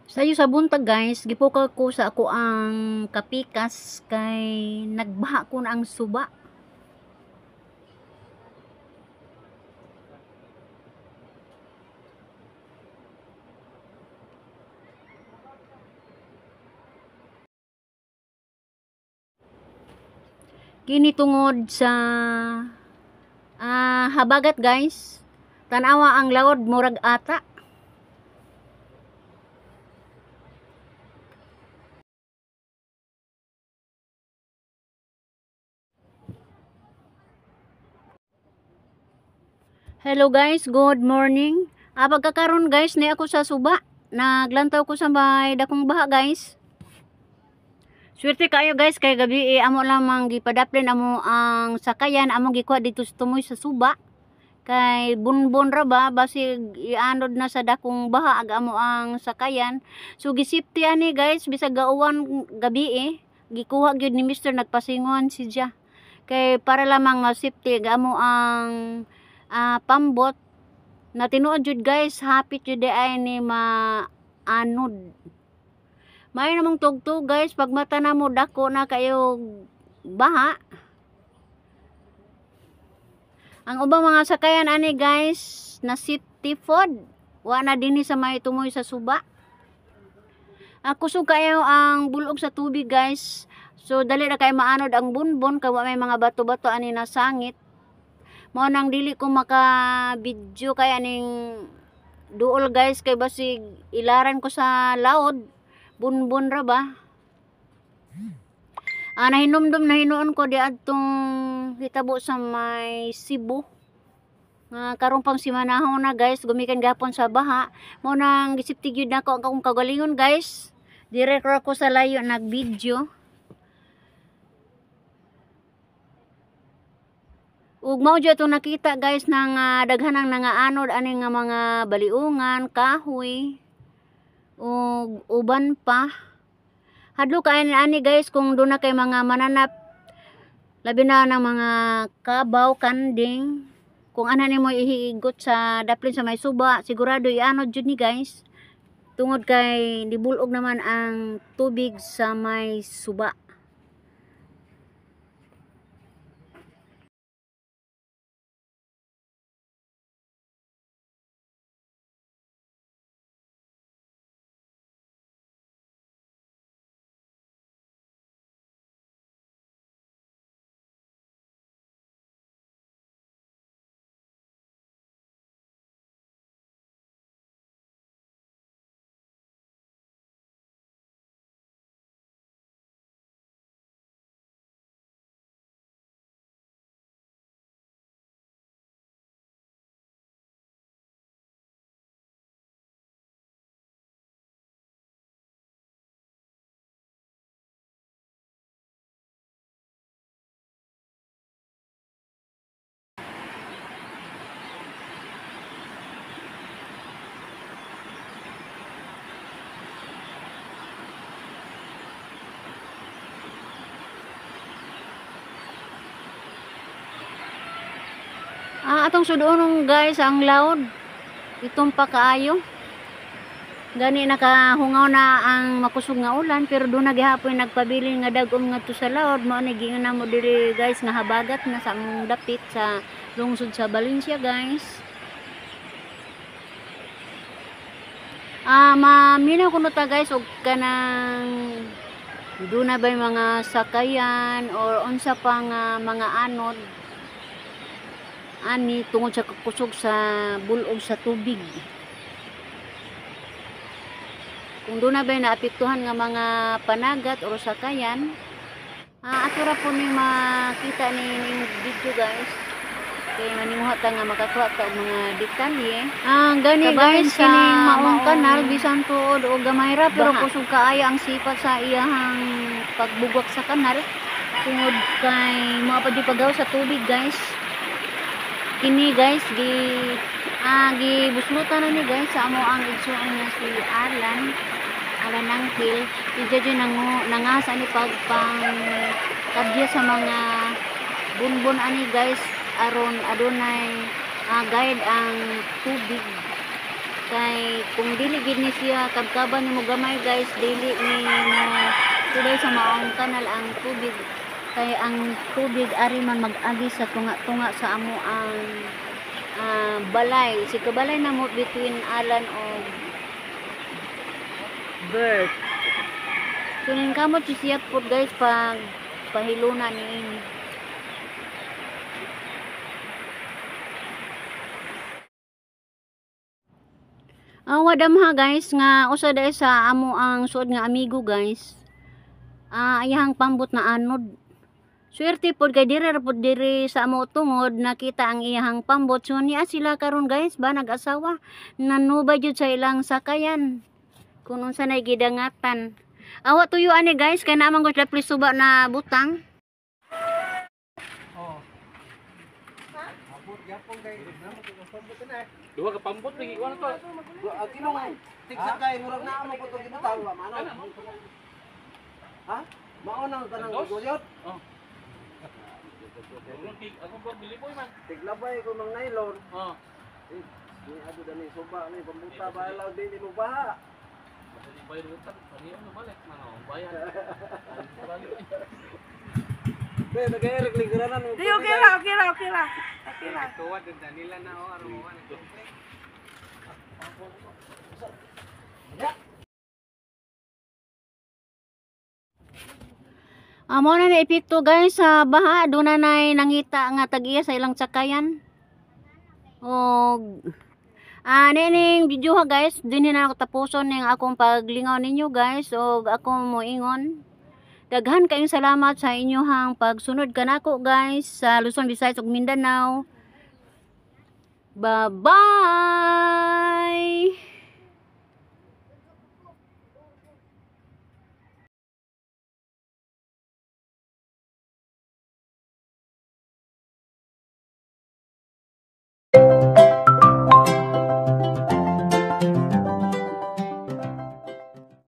Sayo sa buntag guys, gipukaw ko sa ako ang kapikas kay nagbaha ko na ang suba. Kini tungod sa habagat guys. Tanawa ang laod murag ata. Hello guys, good morning. Pagkakaroon guys, ni ako sa suba. Naglantaw ko sa may dakong baha guys. Swerte kayo guys kay gabi amo lamang gipadaplin amo ang sakayan, among gikuha dito sa tumoy sa suba. Kay bunbon ra ba basig ianod na sa dakong baha ag amo ang sakayan. So gisipti ani guys bisag gauwan gabi gikuha gyud ni Mister, nagpasingon si siya. Kay para lamang masipti ag amo ang pambot na tinuod jud guys, hapit jud ay ni maanod. May namang tugtog guys, pag mata na mo dako na kayo baha. Ang ubang mga sakayan ani guys na safety food, wa na dinhi sa may tumoy sa suba. Kusog kayo ang bulog sa tubig guys. So dali na kay maanod ang bunbon kay wa may mga bato-bato ani nasangit. Mao nang dili ko maka-video kay aning duol guys kay basig ilaran ko sa laod, bunbon ra ba. Nahinumdum na hinuon ko di adtong hitabo sa may Cebu. Karon pang simanahon na guys, gumikan gapon sa baha. Mao nang gisipti gyud nako ang akong kagalingon guys. Direk ra ko sa layo nag-video. Ug mao jud atong nakita guys nang daghan ang nangaanod ani nga mga baliungan, kahoy ug uban pa. Hadlo kay ani guys kung doon na kay mga mananap, labi na ng mga kabaw, kanding. Kung ana nimo ihigot sa daplin sa may suba, sigurado ianod jud ni guys. Tungod kay nibulog naman ang tubig sa may suba. Atong sudonong guys ang laod itong pakaayo. Gani nakahungaw na ang makusog nga ulan pero doon na gihapon nagpabilin nga dagom ngadto sa laod. Mao ni giingon namo diri guys nga habagat na sa among dapit sa lungsod sa Valencia guys. Maminaw kuno ta guys og kanang doon na bay mga sakayan or unsa pa nga mga anod ani tungod sa kusog sa bulog sa tubig. Kung doon na ba naapektuhan nga mga panagat or sakayan, ato ra po ni makita ni ning video guys. Kay maninguha ta nga makakuha ta og mga detalye. Gani Kabahin guys sa kining maong maong kanal bisan tuod og gamay ra pero baha. Kusog kaayo ang sipat sa iyahang pagbugwak sa kanal tungod kay mga pa pagaw sa tubig guys. Kini guys gibuslutan na ni guys sa amo ang igsuon nga si Alan, Alan Angkil. Didyo jud nangasa ni pagpang tabya sa mga bunbon ani guys aron adunay guide ang tubig. Kay kung dili gid ni siya kabkaban nimo gamay guys, dili ni mo suday sa maong kanal ang tubig, kay ang tubig ari man mag-agi sa tunga-tunga sa amo ang balay. Si kabalay namo between Alan og Bert. So ning kamot si siya pod guys pag pahiluna niini. Wadam ha guys nga usa dai sa amo ang suod nga amigo guys. Ayahang pambot na anod. Swerte pod kay dire ra pod diri sa amo tungod nakita ang iyahang pambot. So niya sila karon guys ba nag-asawa, nanubay jud sa ilang sakayan. Kung unsa nay gidangatan. Awa tuyo ani guys kay naa man gud sila suba na butang. Oh. Abot gyapon kay Duha ka pambot lagi wala to. Kinong tigsa kay murag naa mo putong gibutang wa mano. Ha? Mao nang tanang gulyot. Oh. Ako ba biliboy man. Tiglabay ko mang nylon. Oh. Eh, ni ado dani suba ni pambuta ba law dili mo baha. Madali bayar utang, paniyon na balik man oh, bayad. Balik. Be nagayerek lingkuranan mo. Di, okay ra, okay ra, okay ra. Okay ra. Tuwad danila na oh aron mo. Amo na na epekto guys sa baha, doon na nay nangita nga tag-iya sa ilang sakayan. Og nining video ha guys, dinhi na ako tapuson ning akong paglingaw ninyo guys og ako moingon. Daghan kayong salamat sa inyohang pagsunod kanako guys sa Luzon, Visayas ug Mindanao. Bye-bye.